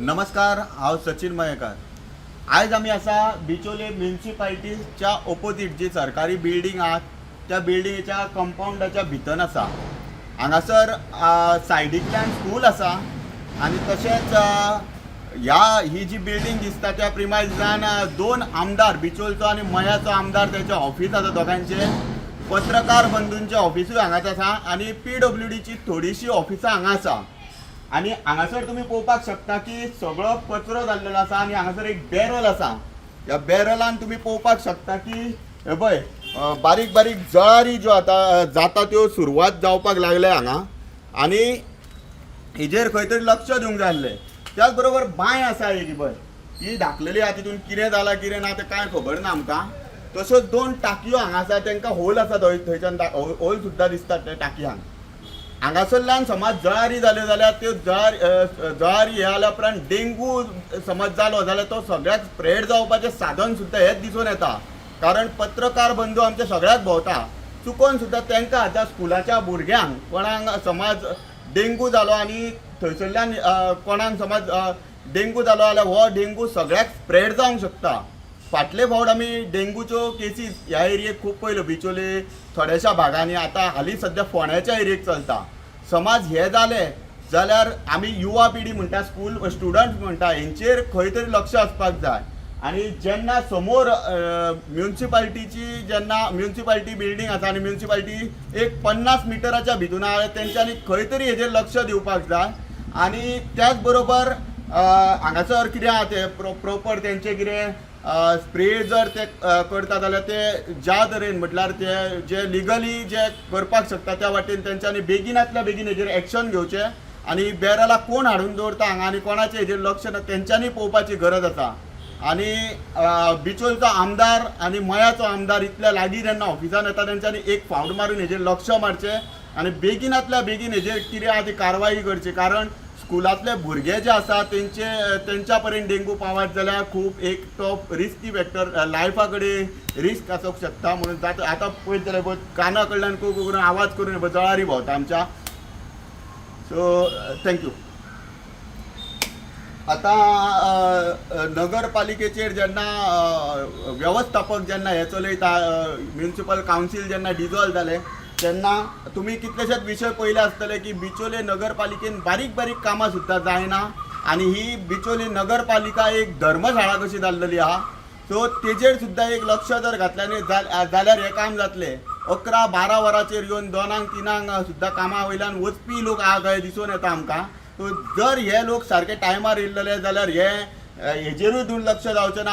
नमस्कार, हांव सचिन मयेकर. आयज आमी आसा बिचोले म्युन्सिपाल्टीच्या ओपोजीट जी सरकारी बिल्डींग आहा, त्या बिल्डिंगेच्या कंपावंडाच्या भितर आसा. हांगासर सायडींतल्यान स्कूल आसा आनी तशेंच ह्या ही जी बिल्डींग दिसता त्या प्रिमायजान दोन आमदार, बिचोलचो आनी मयाचो आमदार, तेंचे ऑफीस आसा दोगांयचे. पत्रकार बंधूंचे ऑफिसूय हांगाच आसा आनी पीडब्ल्यूडीची थोडीशी ऑफिसां हांगा आसा. आनी हांगासर तुमी पळोवपाक शकता की सगळो कचरो जाल्लेलो आसा आनी हांगासर एक बॅरल आसा. ह्या बॅरलान तुमी पळोवपाक शकता की हे पळय, बारीक बारीक जळारी ज्यो आतां जाता त्यो सुरवात जावपाक लागल्या हांगा आनी हेजेर खंय तरी लक्ष दिवंक जाय आसलें. त्याच बरोबर बांय आसा एक, पळय ती धाकलेली आहा. तितून कितें जालां, कितें ना तें कांय खबर ना आमकां. तश्योच दोन टाकयो हांगा आसा, तांकां होल आसा. थंय थंयच्यान होल सुद्दां दिसतात त्या टाकयांक. हांगासरल्यान समज जळारी जाल्यो जाल्यार त्यो जळारी जळारी हे जाल्या उपरांत डेंगू समज जालो जाल्यार तो सगळ्याक स्प्रेड जावपाचें साधन सुद्दां हेच दिसून येता. कारण पत्रकार बंधू आमचे सगळ्याक भोंवता. चुकोन सुद्दां तांकां आतां स्कुलाच्या भुरग्यांक कोणाक समज डेंगू जालो आनी थंयसरल्यान कोणाक समज डेंगू जालो जाल्यार हो डेंगू सगळ्याक स्प्रेड जावंक शकता. फाटले फावट आमी डेंगूच्यो केसीस ह्या एरियेक खूब पळयल्यो, बिचोले थोड्याशा भागांनी. आतां हालीं सद्या फोंड्याच्या एरियेक चलता. समज हे जालें जाल्यार आमी युवा पिढी म्हणटा, स्कूल स्टुडंट म्हणटा, हेंचेर खंय तरी लक्ष आसपाक जाय. आनी जेन्ना समोर म्युन्सिपाल्टीची, जेन्ना म्युन्सिपाल्टी बिल्डींग आसा आनी म्युन्सिपाल्टी एक 50 मिटराच्या भितून आहा, तेंच्यांनी खंय तरी हेजेर लक्ष दिवपाक जाय. आनी त्याच बरोबर हांगासर कितें आहा तें प्रोपर तेंचें कितें स्प्रे जर ते करता जाल्यार ते ज्या तरेन, म्हटल्यार ते जे लिगली जे करपाक शकता त्या वाटेन तेंच्यांनी बेगिनातल्या बेगीन हेजेर एक्शन घेवचें. आनी बॅरलाक कोण हाडून दवरता हांगा आनी कोणाचें हेजेर लक्ष ना, तेंच्यांनी पळोवपाची गरज आसा. आनी बिचोलचो आमदार आनी मयाचो आमदार इतल्या लागीं जेन्ना ऑफिसान येता, तेंच्यांनी एक फावट मारून हेजेर लक्ष मारचें आनी बेगिनातल्या बेगीन हेजेर कितें आहा ती कारवाई करची. कारण स्कुलांतले भुरगे जे आसा तेंचे, तेंच्या पर्यंत डेंगू पावत जाल्यार खूब एक तो रिस्की फॅक्टर, लायफा कडेन रिस्क आसूंक शकता. म्हणून जाता आतां पळयत जाल्यार पळय, काना कडल्यान कू करून आवाज करून पळय जळारी भोंवता आमच्या. So thank you. आतां नगरपालिकेचेर जेन्ना वेवस्थापक जेन्ना हे चलयता, म्युनिसिपल कावन्सील जेन्ना डिजॉल्व जालें तेन्ना तुमी कितलेशेच विशय पळयले आसतले की बिचोले नगरपालिकेन बारीक बारीक कामां सुद्दां जायना आनी ही बिचोली नगरपालिका एक धर्मशाळा कशी जाल्लेली आहा. सो तेजेर सुद्दां एक लक्ष जर घातलें न्ही जाल्यार हें काम जातलें. 11-12 वरांचेर येवन 2क 3क सुद्दां कामा वयल्यान वचपी लोक आहा काय दिसून येता आमकां. सो जर हे लोक सारके टायमार येयल्ले जाल्यार हे हेजेरूय दुर्लक्ष जावचें ना.